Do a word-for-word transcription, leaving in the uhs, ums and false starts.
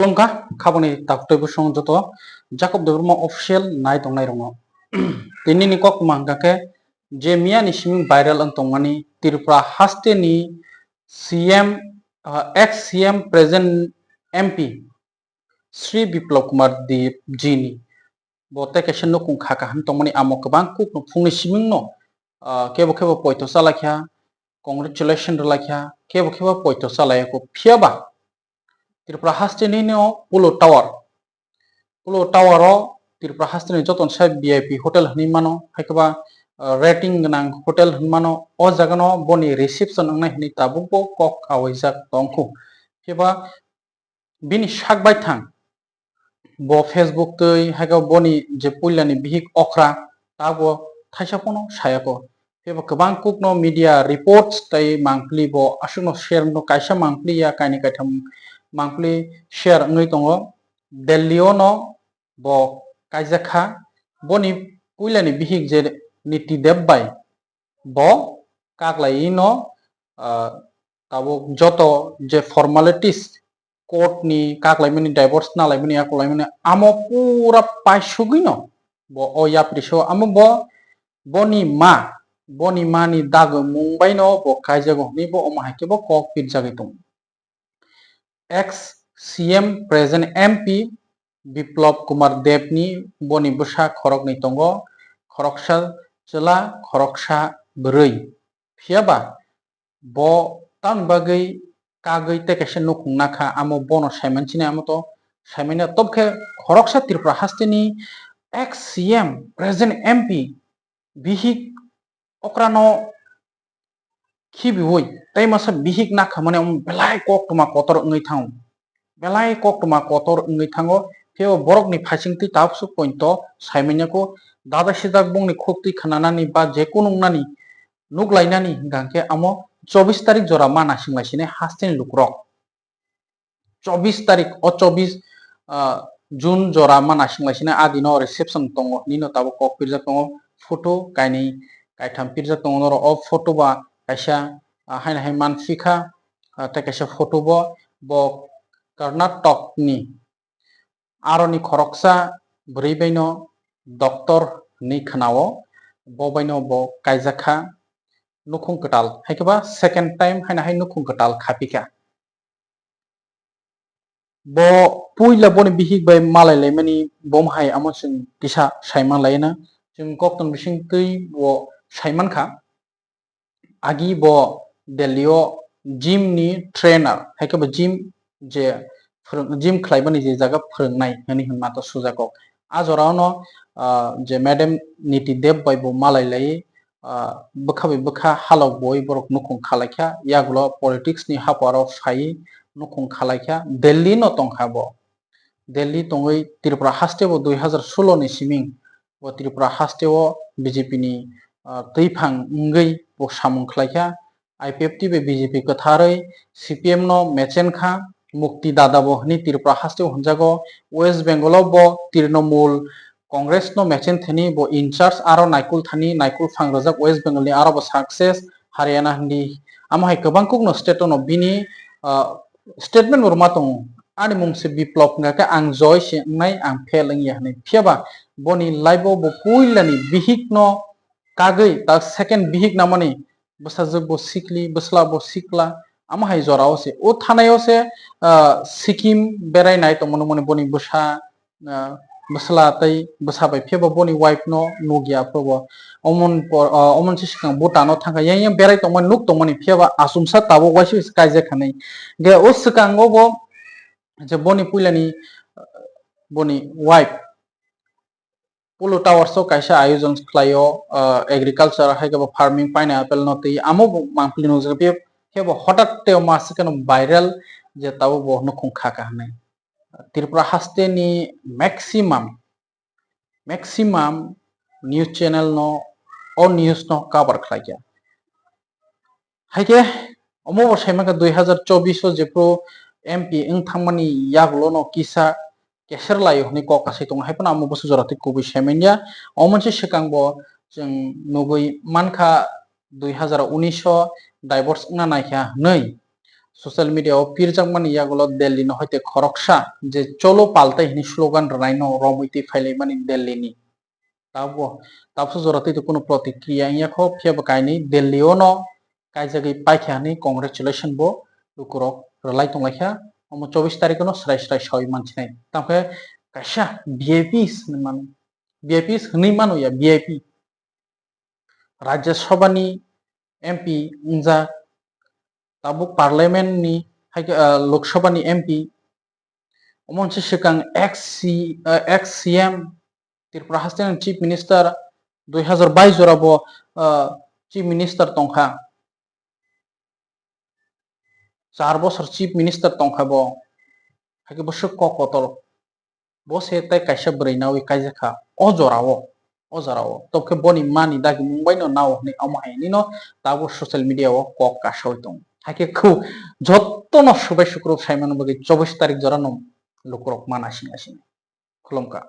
Khulumkha, khaboni taktwi bwsong joto Jacob Debbarma official nai tongnai rokno. Tini ni kok ma hwnkha khe je miya ni simi viral wng tongmani Tripura haste ni C M, ah, ex C M present M P Sri Biplab Kumar Deb ji ni bo tei kaisa nukung kha kaham tongmani amo kwbang kuk no phungni siming no, ah, kebo kebo poito chalaikha, congratulation rwlaikha, kebo kebo poito chalaiyakho. Phiya ba Tripura haste ni no Polo Tower, Polo Tower o Tripura haste ni joto ni sai V I P hotel hinwi mano, hai khe ba, ah, rating gwnang hotel hinwi mano. O jaga no boni reception wngnai hinwi tabuk bo kok awaijak tongkhu. Phiya ba bini sak baithang bo Facebook twi, hai khe boni je puila ni bihik okra, ta bo thaisa phano sayakho. Phiya ba kwbang kuk no media reports tei mangpili bo aswk no share wngno, kaisa mangpili ya kainwi kaitham mangpili share wngwi tongo. Delhi o no bo kaijak kha, boni puila ni bihik je Niti Deb bai bo kaklaiwi no, ah, tabuk joto je formalities court ni kaklaimani, divorce nalaimani, yakulaimani, amo pura paisugwi no bo o yapri so, amo bo boni ma, boni ma ni dagomung bai no bo kaijago hinwi bo omo hai khe bo kok pirjagwi tongo. Ex C M present M P Biplab Kumar Deb ni boni bwsa khoroknwi tongo, khoroksa chwla, khoroksa bwrwi. Phiya ba bo tamni bagwi kagwi tei kaisa nukhung nakha, amo bono saiman sinai, amo to saiman ya. Tob khe khoroksa Tripura haste ni ex C M present M P bihik okra no khibiwi tei masa bihik nakhamani omo belai koktwma kotor wngwi thango, belai koktwma kotor wngwi thango. Phiya bo borokni phaisingtwi tabuk poito saimanya kho, dada sijak bongni khuktwi khnanani ba je kunu wngnani nuklainani hwnkha khe amo chobbish tarik jora ma naisinglaisini hasteni lukurok. Chobbish tarik, o chobbish, ah, June jora ma naisinglaisini adino reception tongo hinwi no tabuk kok pirjak tongo. Photo kainwi kaitham pirjak tongo norok. O photo ba kaisa, ah, haino hai manphi kha, ah, tei kaisa photo bo, bo Karnatokni aroni khoroksa bwrwi baino doctor hinwi khwnao, bo baino bo kaijak kha nukhung kwtal, hai khe ba second time haino hai nukhung kwtal khapi kha. Bo puila boni bihik bai malai laimani bom hai amo chwng kisa saiman laina. Chwng koktwma bising twi bo saiman kha. Agi bo Delhi o gym ni trainer, hai khe bo gym je phwrwng-, gym khlaimani je jaga phwrwngnai hinwi hwnma to sujak kok. A jora o no, ah, je Madam Niti Deb bai bo malai lai, ah, bwkha bai bwkha halok boi borok nukhung khalaikha, yagulo politics ni haparo phaiwi nukhung khalaikha, Delhi no tongkha bo. Delhi tongwi Tripura haste bo dui hazar solo ni siming bo Tripura haste o B J P ni, ah, twiphang wngwi bo samung khlaikha. I P F T bai B J P kwtharwi C P M no mechen kha, mukti dada bo hwnwi Tripura haste o hwnjago. West Bengal o bo Trinamool Congress no mechen thani bo in charge, aro naikul thani naikul phang rwjak West Bengal ni, aro bo success Haryana hindi. Amo hai kwbang kuk no state o no bini, ah, statement bo rwma tongo. Ani mung se Biplab hwnkha khe ang joy se wngnai, ang fail wngya hwnwi. Phiya ba boni life o bo puila ni bihik no kagwi ta second bihik namani bwsajwk bo sikli, bwsla bo sikla, amo hai jora o se. O thanai o se, ah, Sikkim berai nai tongmani mani boni bwsa, ah, bwsla tei bwsa bai, phiya ba boni wife no nukya phuru bo. Omon por, ah, omon se swkang Bhutan o thangkha, yang yang berai tongmani nuk tongmani, phiya ba achomsa tabuk waisa waisa kaijak khanai. Ge o swkang o bo je boni puila ni, ah, boni wife Polo Towers o kaisa ayojon khlaio, ah, agriculture hai khe bo farming, pineapple no twi amo bo mangpili nukjak phiya, khe bo hotat tei o ma swkeno viral je tabuk bo nukhung kha kha hinwi. Tripura haste ni maximum, maximum news channel no o news no cover khlaikha. Hai khe omo bo saimankha dui hazar chobbish o jephru M P wng thangmani yagulo no kisa keser laio hwnwi kok kasai tongo, hai phano amo bwswk jora twi kubui saimanya. Omo se swkang bo chwng nugwi mankha dui hazar unis o divorce wngna naikha hwnwi. social media o pirjakmani yagulo Delhi no hoite khoroksa je "Cholo paltai" hwnwi slogan rwnaino romwi twi phailaimani Delhi ni. Tabuk, tabuk jora twi to kunu protikriya wngya kho, phiya bo kainwi Delhi o no kaijagwi paikha hwnwi congratulation bo lukurok rwlai tonglaikha. Omo chobbish tarikh no srai srai sawi mansinai. Tamkhe kaisa V I Ps hwnwi mano, V I Ps hwnwi mano ya, V I P. Rajya Sabha ni M P wngjak, tabuk Parliament ni, hai khe, ah, Lok Sabha ni M P, omo se swkang ex C-, ah, ex C M, Tripura haste ni Chief Minister, dui hazar bais jora bo, ah, Chief Minister tongkha, char bosor Chief Minister tongkha bo, hai khe bwswk kok kotor. Bo se tei kaisa bwrwi nawi kaijakha o jorao, o jorao. Tobokhe boni mani dagimung baino nao hwnwi omo hai hwnwino tabuk social media o kok kasawi tongo. Hai khe khu jottono subai sukrub saimano bagwi chobbish tarikh jorano lukurok ma naising naising. Khulumkha.